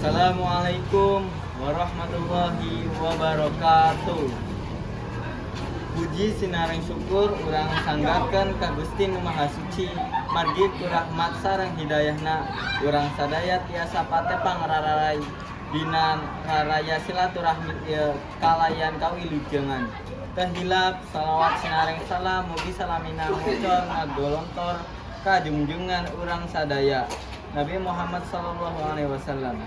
Assalamualaikum warahmatullahi wabarakatuh. Puji sinareng syukur urang sanggakeun ka Gusti Nu Maha Suci, margi ku rahmat sareng hidayahna urang sadaya tiasa patepang rararay dina raraya silaturahmi ieu kalayan kawilujengan. Teu hilap salawat sinareng salam mugi salamina mucor ngagolontor ka junjungan urang sadaya, Nabi Muhammad sallallahu alaihi wasallam.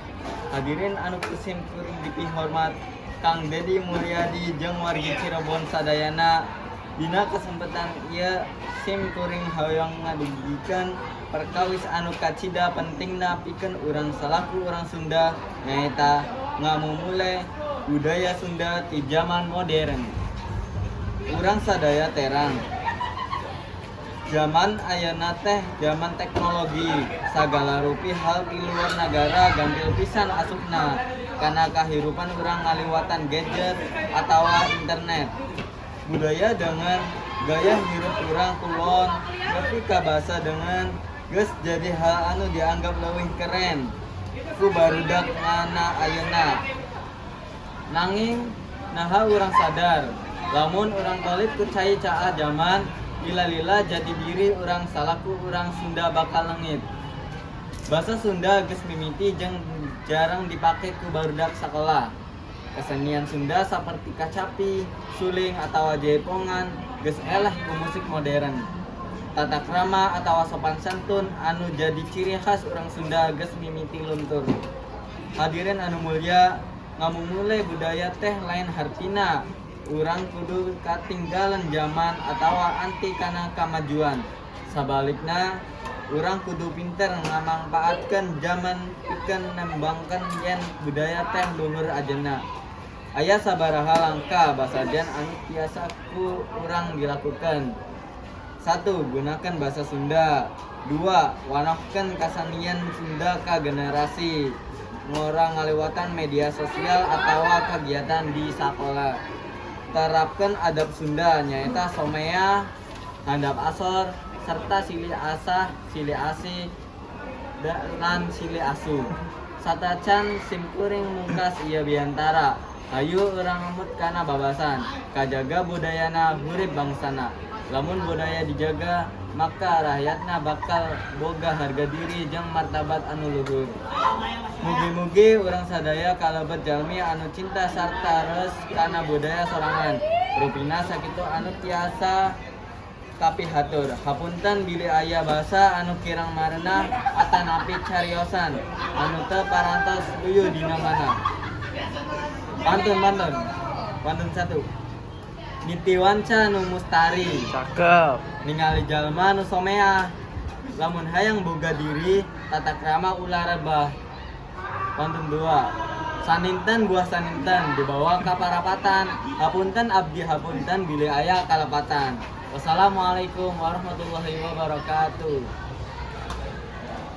Hadirin anu ku sim kuring dipihormat, Kang Dedi Mulyadi jeung wargi Cirebon sadayana, dina kesempatan ieu sim kuring hoyong ngadugikeun perkawis anu kacida pentingna pikeun urang salaku urang Sunda, nyaeta ngamumule budaya Sunda ti zaman modern. Urang sadaya terang zaman ayeuna teh zaman teknologi. Sagala rupi hal ti luar nagara gampil pisan asupna kana kahirupan urang ngaliwatan gadget atawa internet. Budaya dengan gaya hirup urang kulon nepi ka basa dengan geus jadi hal anu dianggap leuwih keren ku barudak ngana ayeuna. Nanging naha urang sadar lamun urang tolit ku cai caah zaman, lila-lila jati diri urang salaku urang Sunda bakal leungit? Basa Sunda geus mimiti jeung jarang dipake ku barudak sakolah. Kesenian Sunda saperti kacapi, suling atawa jaipongan geus eleh ku musik modern. Tata krama atawa sopan santun anu jadi ciri khas urang Sunda geus mimiti luntur. Hadirin anu mulya, ngamumule budaya teh lain hartina urang kudu katinggalan zaman atawa anti kana kamajuan. Sabalikna, urang kudu pinter ngamangpaatkeun zaman pikeun nembangkeun yen budaya teh luhur ajena. Aya sabaraha langkah basajan anu tiasa ku urang dilakukeun. 1. Gunakan bahasa Sunda. 2. Wanohkeun kasenian Sunda ka generasi ngora ngaliwatan media sosial atawa kagiatan di sakola. Terapkeun adab Sunda, nyaeta someah, handap asor, serta silih asah, silih asih, lan silih asuh. Satacan simkuring mungkas ieu biantara. Hayu urang ngemut kana babasan, kajaga budayana, hurip bangsana. Lamun budaya dijaga, maka rakyatna bakal boga harga diri jeung martabat anu luhur. Mugi-mugi urang sadaya kalebet jalmi anu cinta sarta reus kana budaya sorangan. Rupina sakitu anu tiasa kapihatur. Hapunten bilih aya basa anu kirang marenah atanapi cariosan anu teu parantos luyu dina manah. Pantun, pantun. Pantun 1. Niti wanca nu mustari. Cakep. Ningali jalma nu someah. Lamun hayang boga diri, tata krama ulah rebah. Pantun 2. Saninten buah saninten dibawa ka parapatan. Hapunten abdi hapunten bilih aya kalepatan. Wassalamualaikum warahmatullahi wabarakatuh.